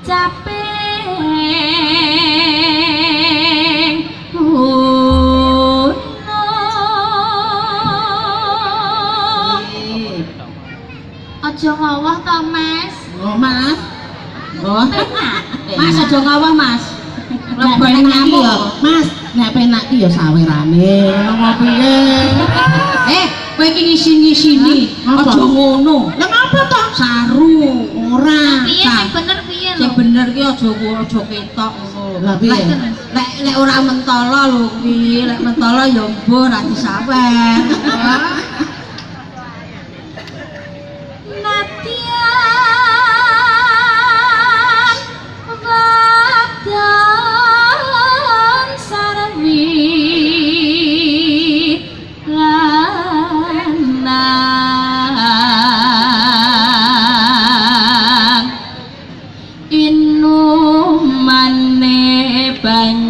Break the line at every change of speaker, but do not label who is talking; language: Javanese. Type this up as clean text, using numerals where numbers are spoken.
Caping gunung. Aja ngowah to, Mas.
Oh, Mas. Oh.
Mas aja ngowah, Mas.
Nek penak ki ya, Mas, nek penak ki ya sawerane. Ngono piye?
Kowe iki ngisin-ngisini. Aja ngono.
Lah ngapa to?
Saru.
Ora.
Piye sing bener piye lho?
Sing bener ki aja ketok ngono.
Lah piye?
Lek ora mentala lho kuwi, lek mentala ya mbuh ra disawer.
Nadyan wadon sarwi lanang inumane banyu